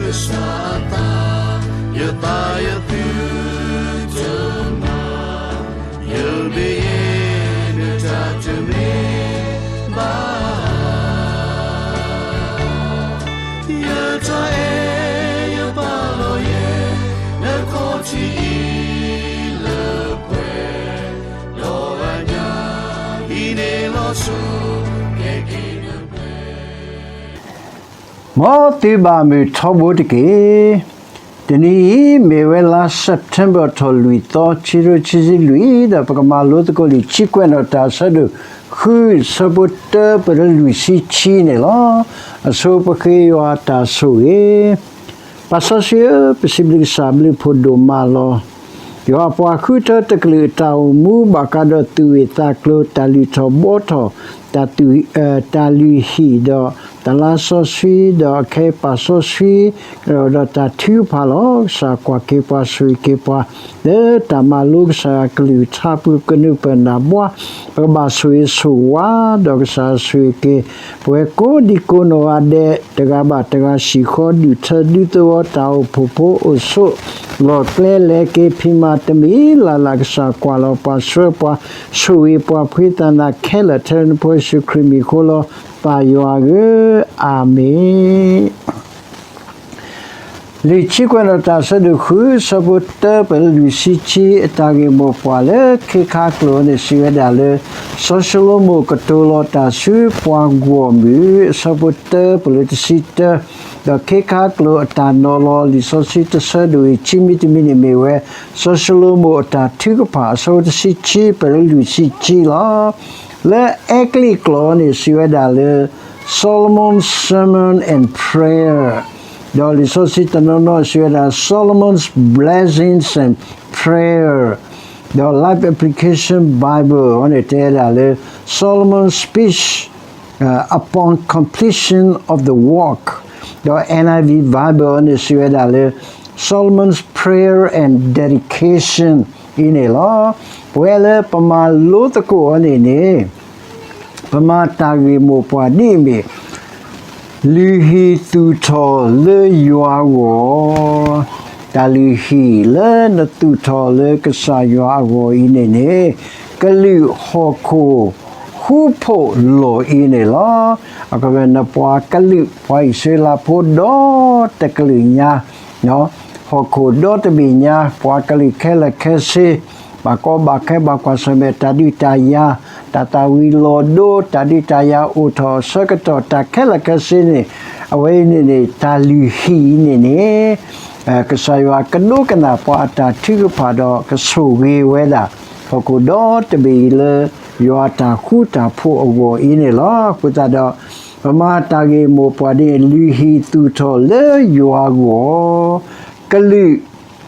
ကစၢ်အသး, ယသးယသုတမၤ, ယမ့ၢ်ယဲနတၢ်တမ့ၢ် ဘၣ်, ယတၢ်အဲၣ်ယပာ်လီၤယဲ နခီၣ်ထံးအံၤလၢပှဲၤ, ဒီးအညၣ်အံၤန့ၣ်လီၤဆီ ကဲက့ၤနပှဲၤ. မ်သုဘၣ်မုာ်ထီဘိတက့ၢ်. တနံၤအံၤ မ့ၢ်ဝဲလါ September ထီၣ်လွံၢ်သီ ခံကထိခံဆံလွံၢ် ဒီးပကမၤလိသကိးလံာ်ခံကွဲးနီၣ်တၢ်အဆၢဒိၣ်ဃု ဆၢဖိတၢ ပတုၤလွံၢ်ဆံခံန့ၣ်လီၤ. အဆိပဃ့ယွၤတၢ်ဆိၣ်ဂ့ၤ. ပၢ်စီဆှံဧၢ, ပစံးဘျုးကစၢ်ဘျုးဖှိၣ်ဒိၣ်မးလီၤ. ယွၤအပှၤဃုထၢတကလုာ်အတၢ်အိၣ်မူ ဘၣ်ဃးဒီးသူၣ်ဝံၣ်သးကျိၤ တၢ်လုၢ်ထီၣ်ဘှီထီၣ် တၢ်သူၣ်, တၢ်လုၢ်ဟံၣ်ဒီး တၢ်လါစီဆှံ ဒီးအခါပၢ်စီဆှံ ဒီးတၢ်ထုကဖၣ်လီၤ. ကစၢ်ကွၢ်က့ၤပှၤဆိၣ်ဂ့ၤက့ၤပှၤ လၢတၢ်မၤလိကစၢ်ယွၤကလုၢ်ကထါပူၤ ကနုာ်ပၢၢ်နၢ်ဘှါ ပကဘၣ်ဆိၣ်ဂ့ၤဆိၣ်ဝါ ဒီးကစၢ်ဆိၣ်ဂ့ၤက့ၤ ပဝဲကိးဒံကိးနီၢ်ဂၤဒဲး တဂၤဘၣ်တဂၤ စံၣ်ဃီဒုးထၢဒုးသဝီ တၢ်အိၣ်ဖှိၣ်ဖိအိၣ်ဆိး လီၢ်ကျဲလဲၤက့ၤဖံးမၤတမံၤလၢ်လၢ် ကစၢ်ကွၢ်လီၤပှၤဆှၢပှၤ ဆိၣ်ဂ့ၤပှၤဖှံသးနၤခဲလၢာ် ထဲလၢနဖိယ့ၣ်ၡူးခရံာ်မံၤအဃိလီၤ. ပၢ်ယွၤဧၢ, အၤမ့ၣ်. လံာ်ခံကွဲးနီၣ်တၢ်အဆၢဒိၣ်ဃု ဆၢဖိတၢ ပတုၤလွံၢ်ဆံခံ အတၢ်ဂ့ၢ်မိၢ်ပှၢ်လၢခ့ခါကျိာ်န့ၣ် စံးဝဲဒၣ်လၢ စီၤၡလိၤမိၣ်ကတိၤလီၤတၢ်ဆူပှၤဂီၢ်မုၢ် အဆၢဖိတၢ ပတုၤတဆံတၢ, ဒီးခ့ခါကျိာ်အတၢ်နီၤလီၤ လံာ်စီဆှံတဆၢဒိၣ်အံၤ ခံမံၤတမံၤန့ၣ်မ့ၢ်ဝဲ စီၤၡလိၤမိၣ်အတၢ်ထုကဖၣ် အဆၢဖိတဆံခံ ပတုၤလွံၢ်ဆံခံလီၤ. လၢအဲကလံးကျိာ်န့ၣ် စံးဝဲဒၣ်လၢ Solomon's Sermon and Prayer, ဒီးလံာ်စီဆှံတနီၤနီၤစံးဝဲဒၣ် Solomon's Blessings and Prayer, ဒီး Life Application Bible န့ၣ် တဲဝဲဒၣ်လၢ Solomon's Speech upon Completion of the Work, ဒီး NIV Bible န့ၣ် စံးဝဲဒၣ်လၢ Solomon's Prayer and Dedication အံၤန့ၣ်လီၤ. ပဝဲလၢပမၤလိသကိးအီၤန့ၣ်န့ၣ် ပမၤတၢ်ဂ့ၢ်မိၢ်ပှၢ်ဒ်အမ့ၢ် လုၢ်ဟံၣ်သူၣ်ထီၣ်လၢယွၤအဂီၢ်, တၢ်လုၢ်ဟံၣ်လၢနသူၣ်ထီၣ်လၢကစၢ်ယွၤအဂီၢ်အံၤန့ၣ်န့ၣ် ကလုာ်ဟီၣ်ခိၣ်ဃူဖိးလီၢ်အံၤန့ၣ်လီၤ. အခီပညီ နပှၤကလုာ် ပှၤအံၣ်စရ့လးဖိဒီတကလုာ်ညါ ဟီၣ်ခိၣ်ဒီတဘ့ၣ်ညါ ပှၤကလုာ်ခဲလၢာ်ခဲဆ့ ဘၣ်ကီဘၣ်ခဲ ဘၣ်ကွၢ်ဆၢၣ်မဲာ်တၢ်ဒုးတၢ်ယၤ, တၢ်သၣ်ဝံၤလီၤဒိ တၢ်ဒုးတၢ်ယၤအိၣ်ထီၣ်အဆၢကတီၢ် တၢ်ခဲလၢာ်ခဲဆ့န့ၣ် အဝဲအံၤန့ၣ်န့ၣ် တၢ်လုၢ်ဟံၣ်အံၤန့ၣ်န့ၣ် ကစၢ်ယွၤကဒိကနၣ်ပှၤအတၢ်ထုကဖၣ်ဒီးကဆိၣ်ဂ့ၤဝဲဒၣ် ဟီၣ်ခိၣ်ဒီတဘ့ၣ်အံၤလၢ ယွၤအတၢ်ဃူတၢ်ဖိးအဂီၢ်အံၤန့ၣ်လီၤ. အဃိသတးဒီး ပမၤတၢ်ဂ့ၢ်မိၢ်ပှၢ်ဒ်အံၤ လုၢ်ဟံၣ်သူၣ်ထီၣ်လၢယွၤအဂီၢ်, ကလုာ်,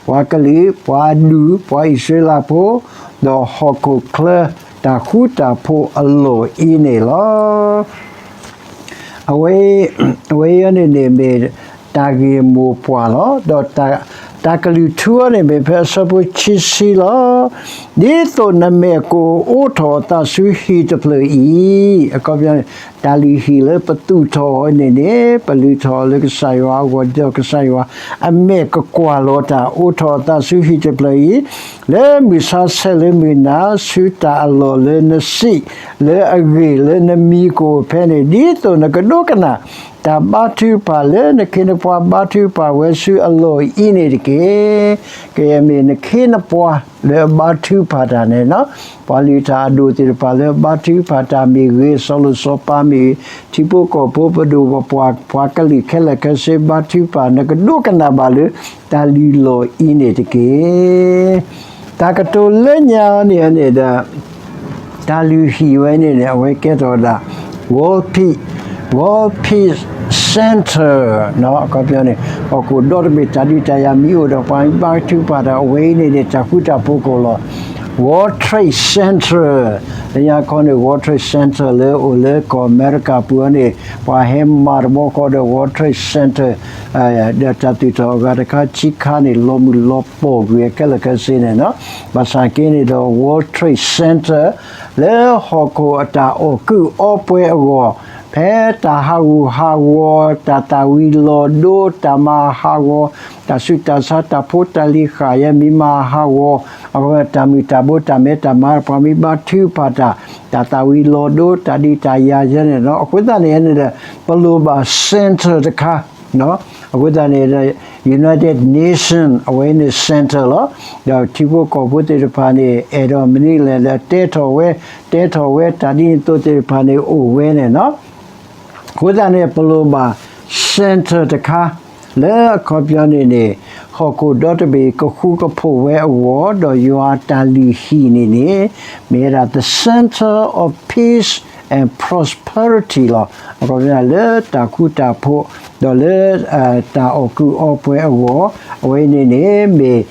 ပှၤကလုာ်, ပှၤအဒူၣ်, ပှၤအံၣ်စရ့လးဖိ, ဒီးဟီၣ်ခိၣ်ချၢ တၢ်ဃူတၢ်ဖိးအလီၢ်အံၤန့ၣ်လီၤ. အဝဲ, အဝဲအံၤန့ၣ်န့ၣ်မ့ၢ် တၢ်ဂ့ၢ်မိၢ်ပှၢ်လီၤ. ဒီးတၢ်ကလုၢ်ထူအီၤန့ၣ်မ့ၢ်ဖဲအဆၢဖိခံဆံလီၤ. ဒ်သိးနမဲာ်ကအိးထီၣ်အသးဆူဟံၣ်တဖျၢၣ်အံၤ, အခီပညီန့ၣ် တၢ်လုၢ်ဟံၣ်လၢပသူၣ်ထီၣ်အီၤန့ၣ်န့ၣ် ပလုၢ်ထီၣ်အီၤလၢကစၢ်ယွၤအဂီၢ် ဒီးကစၢ်ယွၤအမဲာ်ကကွၢ်လီၤတၢ် အိးထီၣ်အသးဆူဟံၣ်တဖျၢၣ်အံၤ လၢမုၢ်ဆါဆဲးလၢမုၢ်နၤ ဆူတၢ်အလီၢ်လၢနစံး လၢအဂ့ၢ်လၢနမံၤကအိၣ်ဖဲန့ၣ် ဒ်သိးနကဒိကနၣ် တၢ်ဘါထုကဖၣ်လၢနခ့နပှၤဘါထုကဖၣ်ဝဲဆူအလီၢ်အံၤန့ၣ်တက့ၢ်. ကယဲၢ်မ့ၢ်နခ့နပှၤလၢအဘါထုကဖၣ်တၢ်န့ၣ်, ပှၤလုၢ်တၢ်အဒိၣ်သ့ၣ်တဖၣ်လၢအဘါထုကဖၣ်တၢ်မ့ၢ်ဂ့ၤ, စီၤလိၤစီၤပၤမ့ၢ်ဂ့ၤ, ထံဖိကီၢ်ဖိပဒိၣ်ပပှၢ် ပှၤကလုာ်ခဲလၢာ်ခဲဆ့ဘါထုကဖၣ် နကဒိကနၣ်ဘၣ်လၢ တၢ်လုၢ်လီၢ်အံၤန့ၣ်တက့ၢ်. တၢ်ကတိၤလၢညါန့ၣ်န့ၣ်ဒီး တၢ်လုၢ်ဟံၣ်ဝဲန့ၣ်န့ၣ် အဝဲကဲထီၣ်ဝဲဒၣ် World Peace, World Peace Center အခီပညီန့ၣ် ဟီၣ်ခိၣ်ဒီတဘ့ၣ် တၢ်ဒုးတၢ်ယၤမ့ၢ်အိၣ်ဒီး ပှၤဘါထုကဖၣ်တၢ် အဝဲအံၤန့ၣ်န့ၣ် တၢ်ဃူတၢ်ဖိးကအိၣ်လီၤ. World Trade Center လၢညါခီန့ၣ် World Trade Center လၢအိၣ်လၢကီၢ်အမဲရကၤပူၤန့ၣ် ပှၤဟဲမၤတဘျီဃီဒီး World Trade Center ဒီးတၢ်သူၣ်ထီၣ်အဂၤတခါခံခါန့ၣ် လီၤမုၢ်လီၤပှီၢ်ကွံာ်ခဲလၢာ်ခဲဆ့န့ၣ်, ဘၣ်ဆၣ်က့န့ၣ်ဒီး World Trade Center လၢဟီၣ်ခိၣ်အတၢ်အီၣ်ကုးအီပှဲၤအဂီၢ် ဖဲတၢ်ဟးဂူာ်ဟးဂီၤ, တၢ်သၣ်ဝံၤလီၤဒိ, တၢ်မၤဟးဂီၤ, တၢ်ဆူးတၢ်ဆါ, တၢ်ဖိတၢ်လံၤဃာ်ယဲမံၤမၤဟးဂီၤ, အဃိတၢ်မုာ်တၢ်ဘိတၢ်မဲတၢ်မါ ပှၤမ့ၢ်ဘါထုကဖၣ်တၢ်, တၢ်သၣ်ဝံၤလီၤဒိ, တၢ်ဒုးတၢ်ယၤယဲန့ၣ်လီၤ. အဃိသတးန့ၣ်န့ၣ်ဒီး ပလိၣ်ဘၣ် center တခါ အဃိသတးန့ၣ်ဒီး United Nation အဝဲန့ၣ် center လီၤ. ဒီးထံဖိကီၢ်ဖိသ့ၣ်တဖၣ်န့ၣ် အဲၣ်ဒိးမနုၤလဲၣ်ဒီး တဲထီၣ်ဝဲ, တဲထီၣ်ဝဲ တၢ်ဒ်န့ၣ်အသိးသ့ၣ်တဖၣ်န့ၣ် အိၣ်ဝဲန့ၣ်လီၤ. အဃိသတးန့ၣ် ပလိၣ်ဘၣ် center တခါ လၢအခီပညီန့ၣ်န့ၣ် ဟီၣ်ခိၣ်ဒီတဘ့ၣ်ကဃူကဖိးဝဲအဂီၢ် ဒီးယွၤအတၢ်လုၢ်ဟံၣ်န့ၣ်န့ၣ် မ့ၢ်ဝဲဒၣ် the center of peace and prosperity လီၤ. အခီပညီလၢတၢ်ဃူတၢ်ဖိး ဒီးလၢ တၢ်အီၣ်ကုးအီပှဲၤအဂီၢ် အဝဲန့ၣ်န့ၣ်မ့ၢ်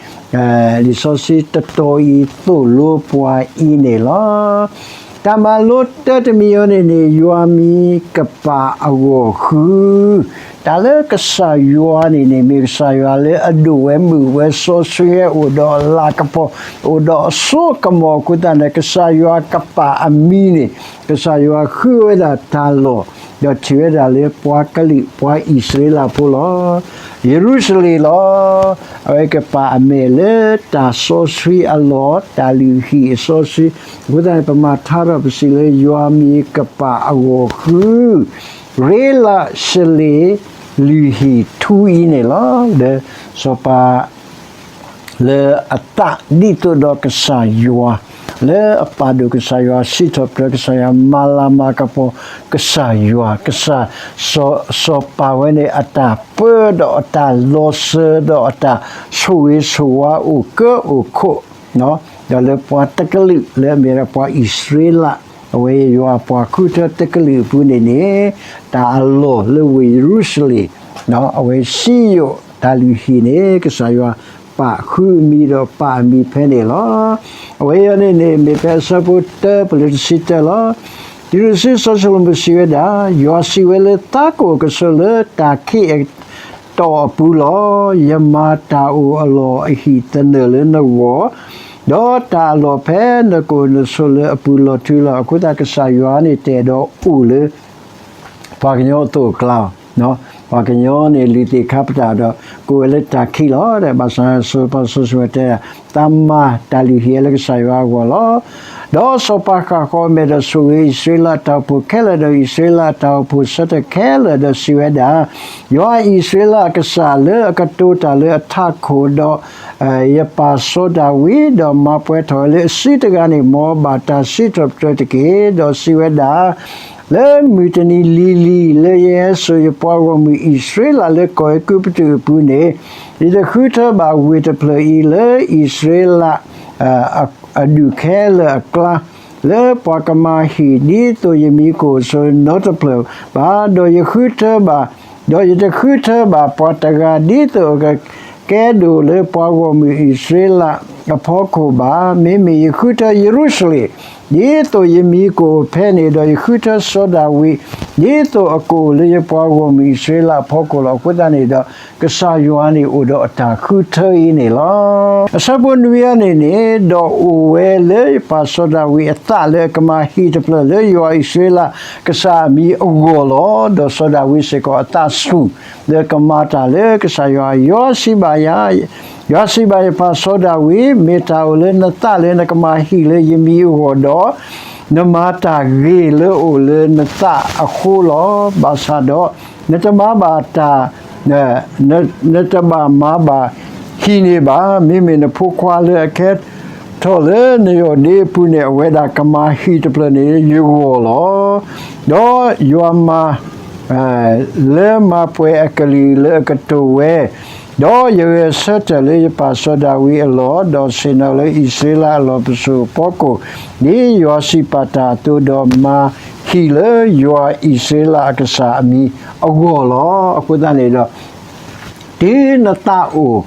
လံာ်စီဆှံတတီၤအံၤသိၣ်လိပှၤအံၤန့ၣ်လီၤ. တၢ်မၤလိတၢတမံၤအံၤန့ၣ်န့ၣ် ယွၤမံၤကပာ်အဂီၢ်ဃုာ် တၢ်လၢကစၢ်ယွၤန့ၣ်န့ၣ် မ့ၢ်ကစၢ်ယွၤလၢအဒိၣ်ဝဲမုာ်ဝဲစီဆှံဝဲ အိၣ်ဒီးအလၤကပီၤ အိၣ်ဒီးအစိကမီၤအဃိသတးန့ၣ် ကစၢ်ယွၤကပာ်အမံၤန့ၣ် ကစၢ်ယွၤဃုဝဲဒၣ်တၢ်လီၢ် ဒီးထံၣ်ဝဲဒၣ်လၢပှၤကလုာ်ပှၤအံၣ်စရ့လးဖိလီၤ. ယရူၤၡလ့ၣ်လီၤ. အဝဲကပာ်အမဲာ်လၢတၢ်စီဆှံအလီၢ် တၢ်လုၢ်ဟံၣ်အစီဆှံ အဃိသတးန့ၣ် ပမၤထါထီၣ်ပစံးလၢ ယွၤမံၤကပာ်အဂီၢ်ဃုာ် ရ့လးၡလ့ၣ်လုၢ်ဟံၣ်ထူအံၤန့ၣ်လီၤ. လၢစီၤပၤ လၢအသးဒ်သိးဒီးကစၢ်ယွၤ လၢအပာ်ဒိၣ်ကစၢ်ယွၤ စံးထီၣ်ပတြၢၤကစၢ်ယွၤ မၤလၤမၤကပီၤကစၢ်ယွၤ ကစၢ် စီၤပၤဝဲန့ၣ် အတၢ်ပၢဒီးအတၢ်လီၤစၢၤဒီးအတၢ်ဆိၣ်ဂ့ၤဆိၣ်ဝါအိၣ်ကၢအိၣ်ခိး ဒီးလၢပှၤတကလုာ်လၢအမ့ၢ်ဒၣ်ပှၤအံၣ်စရ့လး အဝဲယွၤပှၤဃုထၢတကလုာ်အပူၤန့ၣ်န့ၣ် တၢ်အလီၢ်လၢဝ့ၢ်ယရူၤၡလ့ၣ် အဝဲစံယိၣ်တၢ်လုၢ်ဟံၣ်န့ၣ် ကစၢ်ယွၤပာ်ဃုအမံၤဒီးပာ်အမံၤဖဲန့ၣ်လီၤ. အဝဲအံၤန့ၣ်န့ၣ် မ့ၢ်ဖဲအဆၢဖိတၢပလၢတဆံတၢလီၤ. တုၤဒၣ်စံးစီၤၡလိၤမိၣ်စံးဝဲဒၣ်, ယွၤစံးဝဲလၢ သးကအိၣ်ကဆိးလၢတၢ်ခံးအတီၢ်အပူၤလီၤ. ယမၤတၢ်အိၣ်အလီၢ်အဟံၣ်သနၢၣ်လၢနဂီၢ်, ဒီးတၢ်အလီၢ်ဖဲနကအိၣ်နဆိးလၢအပူၤလီၤတံၢ်လီၤ. အဃိသတးကစၢ်ယွၤန့ၣ်တဲဒီးအိၣ်လၢ ပှၤကညီအသိးအကျါ, ပှၤကညီန့ၣ် လုၢ်သ့ၣ်ခါပတာ်ဒီး ကအိၣ်ဝဲလၢတၢ်ခံးလီၤ. ဘၣ်ဆၣ်စီၤပၤစီၤၡလိၤမိၣ်တဲဒၣ် သးမၤတၢ်လုၢ်ဟံၣ်အလၢကစၢ်ယွၤအဂီၢ်လီၤ. ဒီးစီၤပၤဃၣ်ဃီၤအမဲာ်ဒီးဆိၣ်ဂ့ၤအံၣ်စရ့လးအတၢ်အိၣ်ဖှိၣ်ခဲလၢာ်ဒီးအံၣ်စရ့လးအတၢ်အိၣ်ဖှိၣ်ဆၢထၢၣ်ခဲလၢာ်ဒီးစံးဝဲဒၣ်, ယွၤအံၣ်စရ့လးအကစၢ်လၢအကတိၤတၢ်လၢအထးခိၣ်ဒီး ယပၢ်စီၤဒၤဝံး, ဒီးမၤပှဲၤထီၣ်ဝဲလၢအစုတဂၤန့ၣ် မ်အဘၣ်တၢ်စံးထီၣ်ပတြၢၤတက့ၢ်. ဒီးစံးဝဲဒၣ်, လၢမုၢ်တနံၤလံၤလံၤ လၢယဟဲစိာ်ယပှၤဂီၢ်မုၢ်အံၣ်စရ့လးလၢကီၢ်အဲၤကူပတူးအပူၤန့ၣ်, ယတဃုထၢဘၣ်ဝ့ၢ်တဖျၢၣ်အံၤလၢအံၣ်စရ့လး အဒူၣ်ခဲလၢာ်အကျါ, လၢပှၤကမၤဟံၣ်ဒ်သိးယမံၤကအိၣ်ဆိးနီတဖျၢၣ်ဘၣ်, ဒီးယဃုထၢဘၣ်, ဒီးယတဃုထၢဘၣ်ပှၤတဂၤဒ်သိးအကကဲဒိၣ်လၢပှၤဂီၢ်မုၢ်အံၣ်စရ့လးအဖီခိၣ်ဘၣ်. မ့မ့ၢ်ယဃုထၢယရူၤၡလ့ၣ် ဒ်သိးယမံၤကအိၣ်ဖဲန့ၣ်, ဒီးယဃုထၢစီၤဒၤဝံး ဒ်သိးအကအိၣ်လၢယပှၤဂီၢ်မုၢ်အံၣ်စရ့လးအဖီခိၣ်လီၤ. အဃိသတးန့ၣ်ဒီး ကစၢ်ယွၤန့ၣ်အိၣ်ဒီးအတၢ်ဃုထၢအံၤန့ၣ်လီၤ. အဆၢဖိနွံအံၤန့ၣ်န့ၣ်, ဒီးအိၣ်ဝဲလၢယပၢ်စီၤဒၤဝံးအသးလၢအကမၤဟံၣ်တဖျၢၣ်လၢယွၤအံၣ်စရ့လးကစၢ်အမံၤအဂီၢ်လီၤ. ဒီးစီၤဒၤဝံးစ့ၢ်ကီးအသးဆူၣ် လၢကမၤတၢ်လၢကစၢ်ယွၤ, ယွၤစံးဘၣ်ယၤ, ယွၤစံးဘၣ်ယပၢ်စီၤဒၤဝံး, မ့ၢ်တၢ်အိၣ်လၢနသးလၢနကမၤဟံၣ်လၢယမံၤအဂီၢ်ဒီး, နမၤတၢ်ဂ့ၤလၢအိၣ်လၢနသးအဃိလီၤ. ဘၣ်ဆၣ်ဒီး နတမၤဘၣ်တၢ် နတဘၣ်မၤဘၣ်ဟံၣ်န့ၣ်ဘၣ်. မ့မ့ၢ်နဖိခွါလၢအကဲထီၣ်လၢနယီၢ်ဒ့အပူၤန့ၣ် အဝဲဒၣ်ကမၤဟံၣ်တဖျၢၣ်န့ၣ်ယဂီၢ်လီၤ. ဒီးယွၤမၤ လၢမၤပှဲၤအကလုၢ်လၢအကတိၤဝဲ, ဒီးယဂဲၤဆၢထၢၣ်လၢယပၢ်စီၤဒၤဝံးအလီၢ်, ဒီးဆ့ၣ်နီၤလၢအံၣ်စရ့လးအလီၢ်ပစိာ်အဖီခိၣ်, ဒ်ယွၤစံးပာ်တၢ်အသိး, ဒီးမၤဟံၣ်လၢယွၤအံၣ်စရ့လးအကစၢ်အမံၤအဂီၢ်လီၤ. အဃိသတးန့ၣ်ဒီး တုၤနသးအိၣ်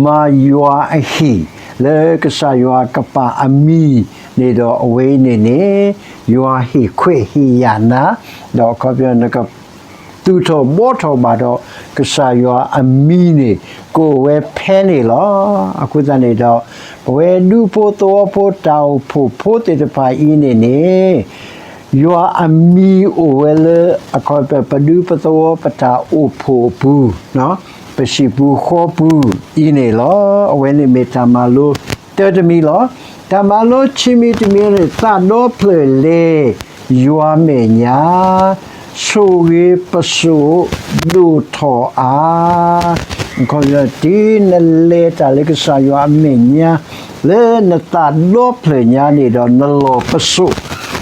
မၤယွၤအဟံၣ် လၢကစၢ်ယွၤကပာ်အမံၤန့ၣ်ဒီး အဝဲအံၤန့ၣ်န့ၣ် ယွၤဟ့ၣ်ခွဲးဟ့ၣ်ယာ်နၤ, ဒီးအခီပညီနက သူၣ်ထီၣ်ဘှီထီၣ်ဘၣ်ဒီး ကစၢ်ယွၤအမံၤန့ၣ် ကအိၣ်ဝဲဖဲန့ၣ်လီၤ. အဃိသတးန့ၣ်ဒီး ပဝဲဒူဖိသဝီဖိတၢ်အိၣ်ဖှိၣ်ဖိသ့ၣ်တဖၣ်အံၤန့ၣ်န့ၣ် ယွၤအမံၤအိၣ်ဝဲလၢ အခီပညီ ပဒူပသဝီပတၢ်အိၣ်ဖှိၣ်အပူၤ, ပဟံၣ်ပူၤဃီပူၤအံၤန့ၣ်လီၤ. အဝဲန့ၣ်မ့ၢ်တၢ်မၤလိတၢတမံၤလီၤ. တၢ်မၤလိခံမံၤတမံၤန့ၣ် သးဒီဖျၢၣ်လဲၤယွၤအမဲာ်ညါ, ဆိၣ်ဂ့ၤပစိာ်, ဒိၣ်ထီၣ်အါ ခီ တုၤနလဲၤတၢ်လၢကစၢ်ယွၤအမဲာ်ညါ လၢနသးဒီဖျၢၣ်ညါန့ၣ်ဒီး နလီၢ်ပစိာ်,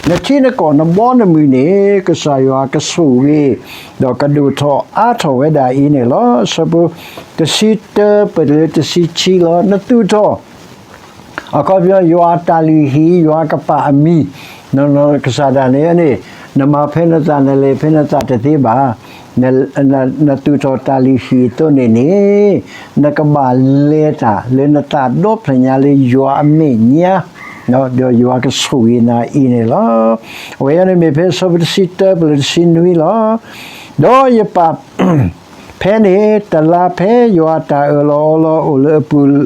နထံနကီၢ်နဘီနမုၢ်န့ၣ် ကစၢ်ယွၤကဆိၣ်ဂ့ၤ ဒီးကဒိၣ်ထီၣ်အါထီၣ်ဝဲဒၣ်အံၤန့ၣ်လီၤ. အဆၢဖိတဆံတၢပတုၤလၢတဆံခံလီၤ. နသူၣ်ထီၣ် အခီပညီ ယွၤအတၢ်လုၢ်ဟံၣ် ယွၤကပာ်အမံၤ, ကစၢ်ဒၣ်နဲန့ၣ် နမၤဖဲနသး နလဲၤဖဲနသးတသ့ဘၣ်. နသူၣ်ထီၣ်တၢ်လုၢ်ဟံၣ်အသိးန့ၣ်န့ၣ် နကဘၣ်လဲၤတၢ်လၢနသးဒီဖျၢၣ်ညါလၢယွၤအမဲာ်ညါ, ဒီးယွၤကဆိၣ်ဂ့ၤနၤအံၤန့ၣ်လီၤ. အဝဲအံၤန့ၣ်မ့ၢ်ဖဲအဆၢဖိတဆံတၢပတုၤလၢတဆံနွံလီၤ. ဒီးယပာ် ဖဲန့ၣ်တလါ ဖဲယွၤအတၢ်အၢၣ်လီၤအီလီၤအိၣ်လၢအပူၤ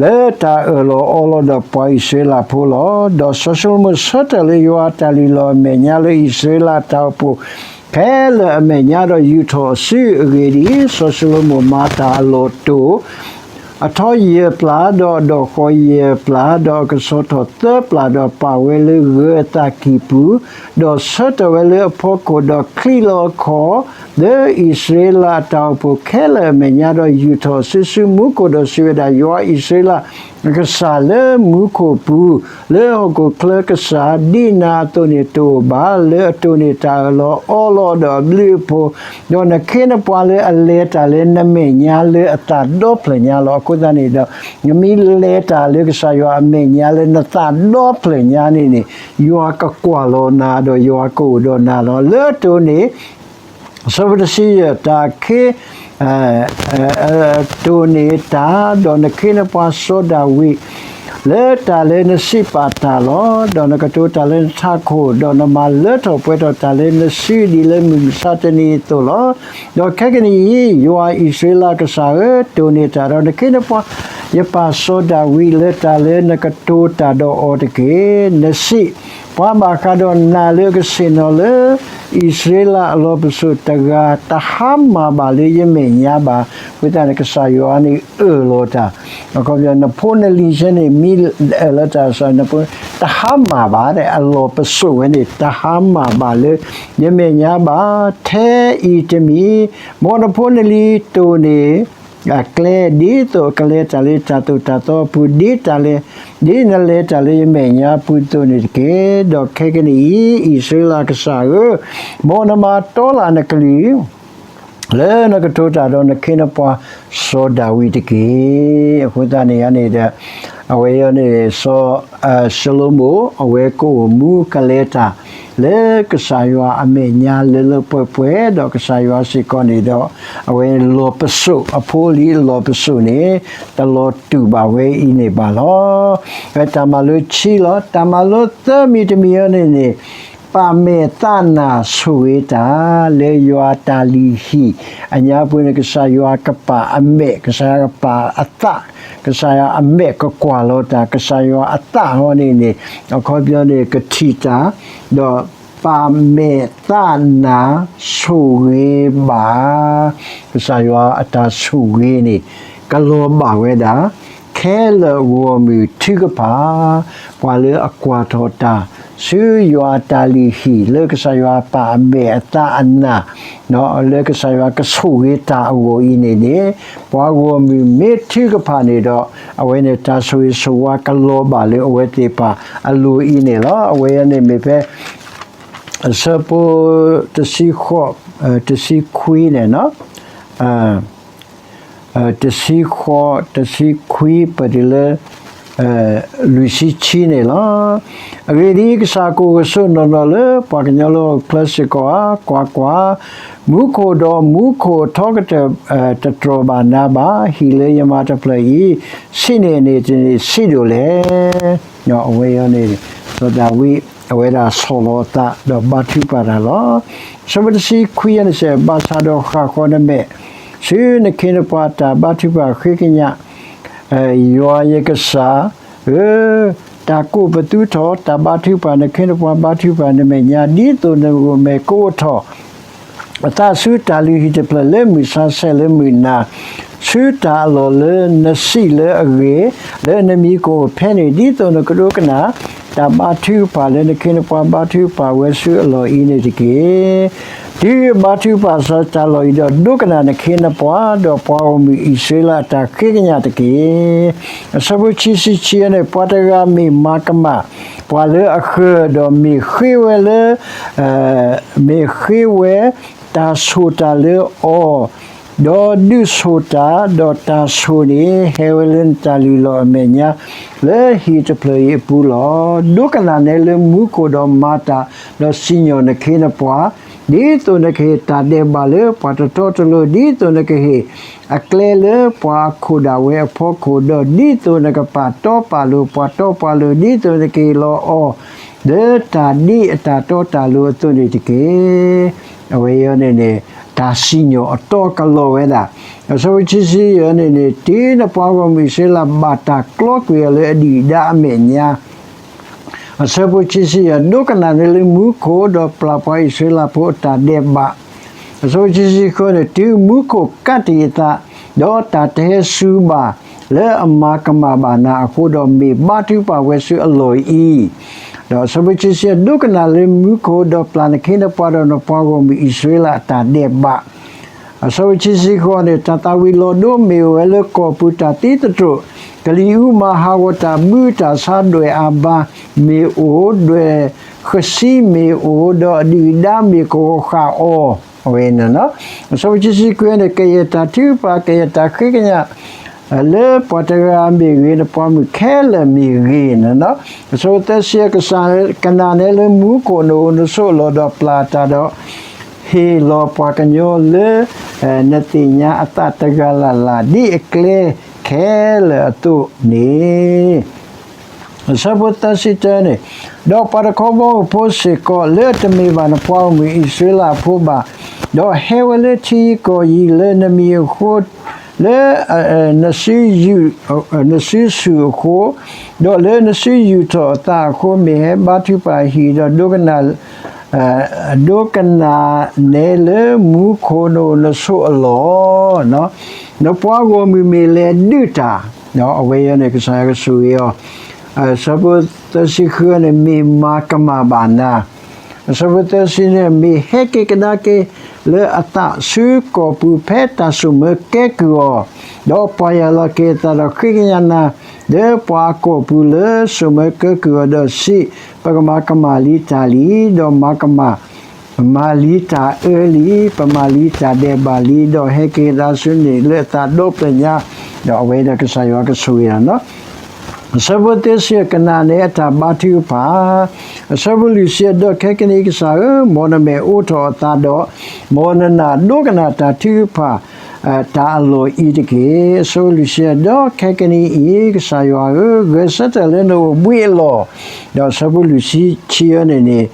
လၢတၢ်အၢၣ်လီၤအီလီၤဒီးပှၤအံၣ်စရ့လးဖိလီၤ. ဒီးစီၤၡလိၤမိၣ်ဆၢထၢၣ်လၢယွၤအတၢ်လုၢ်လီၢ်အမဲာ်ညါလၢအံၣ်စရ့လးအတၢ်အိၣ်ဖှိၣ်ခဲလၢာ်အမဲာ်ညါ ဒီးယူာ်ထီၣ်အစုအဂ့ၢ်ဒ်အံၤ, စီၤၡလိၤမိၣ်မၤတၢ်အလီၢ်တိၢ် အထီယဲၢ်ပျၢ်, ဒီးအဒီၣ်ဃီယဲၢ်ပျၢ်, ဒီးအကဆှီထီၣ်သၢပျၢ်, ဒီးပာ်ဝဲလၢဂၢၤအသးကံၢ်ပူၤ, ဒီးဆၢထၢၣ်ဝဲလၢအဖီခိၣ်, ဒီးချံးလီၤအခီၣ် လၢအံၣ်စရ့လးအတၢ်အိၣ်ဖှိၣ်ခဲလၢာ်အမဲာ်ညါ, ဒီးယူာ်ထီၣ်အစုဆူမူခိၣ်, ဒီးစံးဝဲဒၣ်, ယွၤအံၣ်စရ့လးအကစၢ်လၢမူခိၣ်ပူၤ, လၢဟီၣ်ခိၣ်ချၢကစၢ်, ဒ်နၤအသိးန့ၣ်တအိၣ်ဘၣ်. လၢအတိၢ်န့ၢ်တၢ်အၢၣ်လီၤအီလီၤဒီးအဘျုးအဖှိၣ်, ဒီးနခ့နပှၤလၢအလဲၤတၢ်လၢနမဲာ်ညါလၢအသးဒီဖျၢၣ်ညါလီၤ. အဃိသတးန့ၣ်ဒီး နမ့ၢ်လဲၤတၢ်လၢကစၢ်ယွၤအမဲာ်ညါလၢနသးဒီဖျၢၣ်ညါန့ၣ်န့ၣ်, ယွၤကကွၢ်လီၤနၤ ဒီးယွၤကအိၣ်ဒီးနၤလီၤ. လၢအတိၢ်န့ၢ် အဆၢဖိတဆံယဲၢ်, တၢ်ခ့ တိၢ်န့ၢ်တၢ်, ဒီးနခ့နပှၤစီၤဒၤဝံး လၢတၢ်လၢနစံးပာ်တၢ်လီၤ. ဒီးနကတိၤတၢ်လၢနထးခိၣ်, ဒီးနမၤလၢထီၣ်ပှဲၤထီၣ်တၢ်လၢနစုဒံးလၢမုၢ်မဆါတနံၤအသိးလီၤ. ဒီးခဲကနံၣ်အံၤ, ယွၤအံၣ်စရ့လးကစၢ်ဧၢ, တိၢ်န့ၢ်တၢ်ဒီးနခ့နပှၤ ယပၢ်စီၤဒၤဝံး လၢတၢ်လၢနကတိၤတၢ်ဒီးအီၤတက့ၢ်. နစံး, ပှၤဘၣ်ဃးဒီးနၤလၢကဆ့ၣ်နီၤလၢ အံၣ်စရ့လးအလီၢ်ပစိာ်တဂၤ တဟါမၢ်ဘၣ်လၢယမဲာ်ညါဘၣ်. အဃိသတးန့ၣ် ကစၢ်ယွၤန့ၣ်အၢၣ်လီၤတၢ်, အခီပညီ နဖိနလံၤဆဲန့ၣ် မ့ၢ်အၢၣ်လီၤတၢ် နဖိ တဟါမၢ်ဘၣ်, အလီၢ်ပစိာ်ဝဲန့ၣ် တဟါမၢ်ဘၣ်လၢယမဲာ်ညါဘၣ်. ထဲအံၤတမံၤ, မ်နဖိနလံၤတိၢ်န့ၢ် အကျဲ ဒ်သိးအကလဲၤတၢ်လၢတၢ်သိၣ်တၢ်သီအပူၤ, ဒ်တၢ်လဲၤ, ဒ်နလဲၤတၢ်လၢယမဲာ်ညါအပူၤအသိးန့ၣ်တက့ၢ်. ဒီးခဲကနံၣ်အံၤ, အံၣ်စရ့လးကစၢ်ဧၢ, မ်နမၤတီလၢ်နကလုၢ် လၢနကတိၤတၢ်ဒီးနခ့နပှၤစီၤဒၤဝံးတက့ၢ်. အဃိသတးန့ၣ်န့ၣ်ဒီး အဝဲအံၤန့ၣ် စီၤ ၡလိၤမိၣ် အဝဲကအိၣ်မူကလဲၤတၢ် လၢကစၢ်ယွၤအမဲာ်ညါလၢလၢပှဲၤပှဲၤ, ဒီးကစၢ်ယွၤစ့ၢ်ကီးန့ၣ်ဒီး အဝဲလီၢ်ပစိာ်အဖိလံၤ လီၢ်ပစိာ်န့ၣ် တလီၤတူာ်ဘၣ်ဝဲအံၤန့ၣ်ဘၣ်လီၤ. တၢ်မၤလိခံလီၤ. တၢ်မၤလိသၢမံၤတမံၤအံၤန့ၣ်န့ၣ် ပာ်မဲာ်သးနၢ်ဆိၣ်ဂ့ၤတၢ် လၢယွၤတၢ်လုၢ်ဟံၣ်အညါပူၤန့ၣ် ကစၢ်ယွၤကပာ်အမဲာ်, ကစၢ်ယွၤကပာ်အသး, ကစၢ်ယွၤအမဲာ်ကကွၢ်လီၤတၢ်, ကစၢ်ယွၤအသးဟီန့ၣ်န့ၣ် အခီပညီန့ၣ် ကထံၣ်တၢ်, ဒီးပာ်မဲာ်သးနၢ်ဆိၣ်ဂ့ၤဘၣ်, ကစၢ်ယွၤအတၢ်ဆိၣ်ဂ့ၤန့ၣ် ကလီၤဘၣ်ဝဲဒၣ် ခဲလၢာ်ဂီၢ်မုၢ်ထုကဖၣ်, ပှၤလၢအကွၢ်ထီၣ်တၢ် ဆူယွၤအတၢ်လုၢ်ဟံၣ် လၢကစၢ်ယွၤပာ်အမဲာ်အသးအနၢ်, လၢကစၢ်ယွၤကဆိၣ်ဂ့ၤတၢ်အဂီၢ်အံၤန့ၣ်န့ၣ်, ပှၤဂီၢ်မုၢ်မ့ၢ်ထုကဖၣ်န့ၣ်ဒီး အဝဲန့ၣ်တၢ်ဆိၣ်ဂ့ၤဆိၣ်ဝါကလီၤဘၣ်လၢအဝဲသ့ၣ်တဖၣ်အလိၤအံၤန့ၣ်လီၤ. အဝဲန့ၣ်မ့ၢ်ဖဲ အဆၢဖိ တဆံဃိး, တဆံခွံန့ၣ် တဆံဃိး, တဆံခွံ ပတုၤလၢ လွံၢ်ဆံခံန့ၣ်လီၤ. အဂ့ၢ်ဒ်အံၤ, ကစၢ်ကအိၣ်ကဆိးနီၢ်နီၢ်လၢပှၤကညီလၢဟီၣ်ခိၣ်ချၢစ့ၢ်ကီးဧါ, ကွၢ်ကွၢ်, မူခိၣ်ဒီးမူခိၣ်အထီကတၢၢ် တတြီၢ်ဘၣ်နၤဘၣ်. ဟံၣ်လၢယမၤတဖျၢၣ်အံၤ ဆံးန့ၢ်န့ၢ်တန့ၢ်ဆံးဒိၣ်လဲၣ်. အဝဲအံၤန့ၣ် စီၤဒၤဝံး အဝဲဒၣ်ဆီၣ်လီၤအသး ဒီးဘါထုကဖၣ်တၢ်လီၤ. အဆၢဖိတဆံခွံန့ၣ်စံး, ဘၣ်ဆၣ်ဒီးဃၣ်ဃီၤနမဲာ် ဆူနခ့နပှၤအတၢ်ဘါထုကဖၣ်ဃ့ကညး, ယွၤယကစၢ်ဧၢ, တၢ်ကိးပသူထီၣ်, တၢ်ဘါထုကဖၣ်, နခ့နပှၤဘါထုကဖၣ်နမဲာ်ညါ, ဒ်သိးနဂီၢ်မဲာ်ကအိၣ်ထီၣ် အသးဆူတၢ်လုၢ်ဟံၣ်တဖျၢၣ်လၢမုၢ်ဆါဆဲးလၢမုၢ်နၤ, ဆူတၢ်အလီၢ်လၢနစံးလၢအဂ့ၤ, လၢနမံၤကအိၣ်ဖဲန့ၣ်, ဒ်သိးနကဒိကနၣ် တၢ်ဘါထုကဖၣ်လၢနခ့နပှၤဘါထုကဖၣ်ဝဲဆူအလီၢ်အံၤန့ၣ်တက့ၢ်. တုၤဘါထုကဖၣ်စးတၢ်လီၢ်အံၤဒီး ဒိကနၣ်နခ့နပှၤ, ဒီးပှၤဂီၢ်မုၢ်အံၣ်စရ့လးအတၢ်ဃ့ကညးတက့ၢ်. အဆၢဖိခံဆံခံန့ၣ်, ပှၤတဂၤမ့ၢ်မၤကမၣ် ပှၤလၢအဃၢၤ, ဒီးမ့ၢ်ဃ့ဝဲလၢ မ့ၢ်ဃ့ဝဲတၢ်ဆိၣ်တၢ်လၢအီၤ, ဒီးဒုးဆိၣ်တၢ်, ဒီးတၢ်ဆိၣ်န့ၣ် ဟဲဝဲလၢနတၢ်လုၢ်လီၢ်အမဲာ်ညါ လၢဟံၣ်တဖျၢၣ်အံၤအပူၤလီၤ. ဒိကနၣ်နဲလၢမူခိၣ်ဒီးမၤတၢ်, ဒီးစံၣ်ညီၣ်နခ့နပှၤ, ဒ်သိးနကဟ့ၣ်တၢ်ဒဲးဘးလၢပှၤတတီတလိၤ, ဒ်သိးနကဟ့ၣ်အကျဲလၢပှၤအခိၣ်ဒၣ်ဝဲအဖီခိၣ်, ဒီးဒ်သိးနကပာ်တီပာ်လိၤပှၤတီပှၤလိၤ, ဒ်သိးနကဟ့ၣ်လီၤအီၤ လၢတၢ်ဒ်အတၢ်တီတၢ်လိၤအသိးန့ၣ်တက့ၢ်. အဝဲအံၤန့ၣ်န့ၣ် တၢ်စံၣ်ညီၣ်အတီကလီၤဝဲဒၣ်. အဆၢဖိခံဆံယဲၢ်န့ၣ်န့ၣ်, တုၤနပှၤဂီၢ်မုၢ်အံၣ်စရ့လးဘၣ်တၢ်ကျီကွံာ်အီၤလၢအဒုၣ်အဒါအမဲာ်ညါ, အဆၢဖိခံဆံယဲၢ်, ဒိကနၣ်နဲလၢမူခိၣ်, ဒီးပျၢ်ပှၤအံၣ်စရ့လးဖိအတၢ်ဒဲးဘး. အဆၢဖိခံဆံဃုန့ၣ်, တုၤမူခိၣ်ကးတံာ်အသး, ဒီးတၢ်တဟဲစူၤဘၣ်လၢအမၤကမၣ်ဘၣ်နၤအဃိ, ဒီးမ့ၢ်ဘါထုကဖၣ်ဝဲဆူအလီၢ်အံၤ, ဒီးအဆၢဖိခံဆံယဲၢ်, ဒိကနၣ်လၢမူခိၣ်, ဒီးပျၢ်နခ့နပှၤ, ဒီးနပှၤဂီၢ်မုၢ်အံၣ်စရ့လးအတၢ်ဒဲးဘး. အဆၢဖိခံဆံဃိးန့ၣ်, တၢ်သၣ်ဝံၤလီၤဒိမ့ၢ်အိၣ်ဝဲလၢကီၢ်ပူၤတၢ်သံသတြိာ်, ကလံၤအူမၤဟးဂီၤတၢ်ဘုတၢ်ဆါဒွဲၣ်အါဘါမ့ၢ်အိၣ်, ဒွဲၣ်ဃစံမ့ၢ်အိၣ်, ဒီးအဒုၣ်အဒါမ့ၢ်ကဝီၤဃာ်အီၤ, အဝဲန့ၣ်လီၤ. အဆၢဖိခံဆံခွံန့ၣ်, ကယဲၢ်တၢ်ထုကဖၣ်, ကယဲၢ်တၢ်ဃ့ကညး လၢပှၤတဂၤမ့ၢ်ဂ့ၤ, နပှၤမုၣ်ခဲလၢာ်မ့ၢ်ဂ့ၤန့ၣ်လီၤ. အဆၢဖိသၢဆံ, ကစၢ်ကနၣ်နဲလၢမူခိၣ်နအိၣ်နဆိးအလီၢ်, ဒီးပျၢ်တၢ်ဒီး ဟ့ၣ်လီၤပှၤကညီလၢ နသ့ၣ်ညါအသးတဂၤလၢ်လၢ် ဒ်အကျဲခဲလၢာ်အသိးန့ၣ်, အဆၢဖိသၢဆံတၢန့ၣ်, ဒီးပှၤတခီဘီမုၢ်ဖိစ့ၢ်ကီး လၢအတမ့ၢ်ဘၣ်နပှၤဂီၢ်မုၢ်အံၣ်စရ့လးအဖိဘၣ်, ဒီးဟဲဝဲလၢထံကီၢ်အံၤလၢနမံၤအဃိ, လၢ နစုဆူၣ်အဃိ, ဒီးလၢနစုယူာ်ထီၣ်အသးအဃိ, မ့ၢ်ဟဲဘါထုကဖၣ်ဟံၣ်ဒီး ဒိကနၣ် ဒိကနၣ်နဲလၢမူခိၣ်နအိၣ်နဆိးအလီၢ်, နပှၤဂီၢ်မုၢ်မ့ၢ်လဲၤဒုးတၢ်, အဝဲအံၤန့ၣ် ကစၢ်ယွၤကဆိၣ်ဂ့ၤအီၤ, အဆၢဖိသၢဆံဃုန့ၣ် မ့ၢ်မၤကမၣ်ဘၣ်နၤ, အဆၢဖိသၢဆံန့ၣ် မ့ၢ်ဟဲက့ၤကဒါက့ၤလၢအသးဆူကီၢ်ပူၤ ဖဲတၢ်စိာ်မၢကဲကုၢ်အီၤ, ဒီးပီၢ်ယၢ်လီၤက့ၤအသးဒီးဃ့ကညးနၤ လၢပှၤအကီၢ်ပူၤလၢစိာ်မၢကဲကုၢ်အီၤဒီးစံး, ပကမၤကမၣ်လံတၢ်လံ, ဒီးမၤကမၣ် မၤလံတၢ်အၢလံ, ပမၤလံတၢ်ဒဲးဘးလံ, ဒီးဟဲက့ၤကဒါဆူန့ၣ်လၢအသးဒီဖျၢၣ်ညါ, ဒီးအဝဲဒီးကစၢ်ယွၤကဆိၣ်ဂ့ၤနၤလီၤ. အဆၢဖိသၢဆံ ကနၣ်နဲအတၢ်ဘါထုကဖၣ်, အဆၢဖိလွံၢ်ဆံ ဒီးခဲကနံၣ်အံၤကစၢ်ဧၢ, မ်နမဲာ်အိးထီၣ်အသးဒီး, မ်နနၢ်ဒိကနၣ်တၢ်ထုကဖၣ် တၢ်အလီၢ်အံၤတက့ၢ်. အဆၢဖိလွံၢ်ဆံ ဒီးခဲကနံၣ်အံၤ ကစၢ်ယွၤဧၢ, ဂဲၤဆၢထၢၣ်လၢနအိၣ်ဘှံးအလီၢ်, ဒီးအဆၢဖိလွံၢ်ဆံခံန့ၣ်န့ၣ်,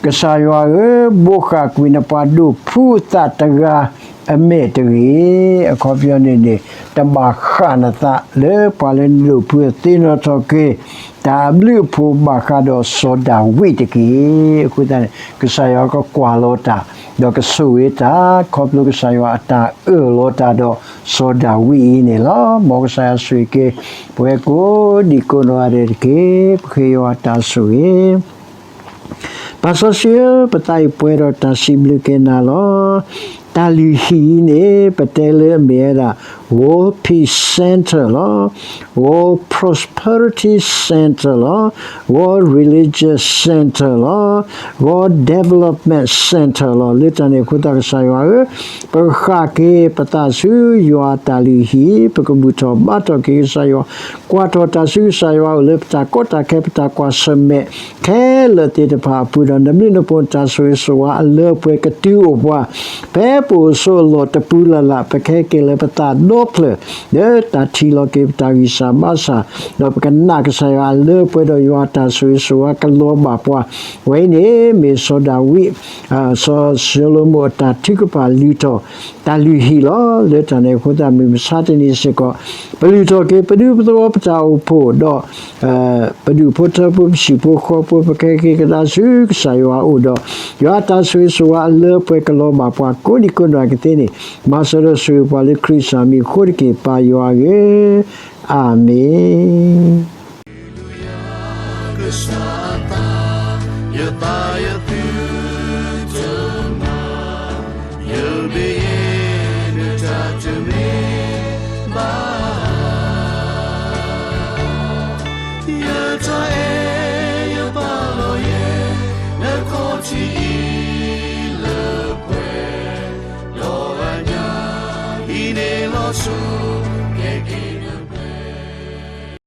ကစၢ်ယွၤဧၢ, ဘိးဃၣ်ကွံာ်နပှၤဒိးဖှူအသးတဂၤအမဲာ်တဂ့ၤ. အခီပညီန့ၣ်န့ၣ်, တဘၣ်ဃၣ်နသးလၢပှၤလၢနဒိးဖှူ သ့ၣ်နီၣ်ထီၣ်က့ၤ တၢ်အဘျုးအဖှိၣ်ဘၣ်ဃးဒီးစီၤဒၤဝံးတက့ၢ်. အဃိသတးန့ၣ် ကစၢ်ယွၤကကွၢ်လီၤတၢ်, ဒီးကဆိၣ်ဂ့ၤတၢ်, ခီဖျိကစၢ်ယွၤအတၢ်အၢၣ်လီၤတၢ်ဒီးစီၤဒၤဝံးအံၤန့ၣ်လီၤ. မ်ကစၢ်ယွၤဆိၣ်ဂ့ၤက့ၤ ပဝဲကိးဒံးကိးနီၢ်ဂၤဒဲးတက့ၢ်. ပဃ့ယွၤတၢ်ဆိၣ်ဂ့ၤ ပၢ်စီဆှံဧၢ, ပသးအံၤပှဲၤဒီးတၢ်စံးဘျုးက့ၤနၤလီၤ. တၢ်လုၢ်ဟံၣ်အံၤန့ၣ် ပတဲလၢအမ့ၢ်ဝဲဒၣ် World Peace Center လီၤ. World Prosperity Center လီၤ. World Religious Center လီၤ. World Development Center လီၤ. လၢတၢ်န့ၣ်အဃိသတး ကစၢ်ယွၤဧၢ, ပဃၣ်က့ၤပသးဆူယွၤအတၢ်လုၢ်ဟံၣ်, ပကဘူၣ်ထီၣ်ဘါထီၣ်က့ၤကစၢ်ယွၤ, ကွၢ်ထီၣ်တၢ်ဆူကစၢ်ယွၤအအိၣ်လၢပတၢ်ကီတၢ်ခဲ ပတၢ်ကွၢ်ဆၢၣ်မဲာ် ခဲလၢာ်သ့ၣ်တဖၣ်အပူၤဒီး နဘျုးနဖှိၣ်တၢ်ဆိၣ်ဂ့ၤဆိၣ်ဝါအလၢအပှဲၤကတုၤအိၣ်ပှၤ ဖဲ ပအိၣ်ဆိးအလီၢ်တပူၤလၢ်လၢ် ပကဟဲက့ၤလၢပသးဒီဖျၢၣ် လၢတၢ်ထံၣ်လီၤက့ၤပတၢ်ဂံၢ်စၢ်ဘါစၢ်, ဒီးပကနၣ်ကစၢ်ယွၤအလၢပှဲၤဒီးယွၤအတၢ်ဆိၣ်ဂ့ၤဆိၣ်ဝါကလီၤဘၣ်ပှၤ, အဝဲအံၤန့ၣ် မ့ၢ်စီၤဒၤဝံး စီၤၡလိၤမိၣ်အတၢ်ထုကဖၣ်လုၢ်ထီၣ် တၢ်လုၢ်ဟံၣ်လီၤ. လၢတၢ်န့ၣ်အဃိသတး မုၢ်မဆါတနံၤစ့ၢ်ကီး ပလုၢ်ထီၣ်က့ၤပဒူပသဝီပတၢ်အိၣ်ဖှိၣ်ဒီး ပဒူၣ်ဖိထၢဖိပဟံၣ်ဖိဃီဖိ ပကဟဲက့ၤကဒါဆူကစၢ်ယွၤအအိၣ်ဒီး ယွၤအတၢ်ဆိၣ်ဂ့ၤဆိၣ်ဝါအလၢပှဲၤကလီၤဘၣ်ပှၤကိးဒံကိးနီၢ်ဂၤဒဲးန့ၣ် မၤစၢၤဒီးဆိၣ်ဂ့ၤပှၤလၢခရံာ်စၢ်မံၤအဃိတက့ၢ် ပၢ်ယွၤဧၢ, အၤမ့ၣ်.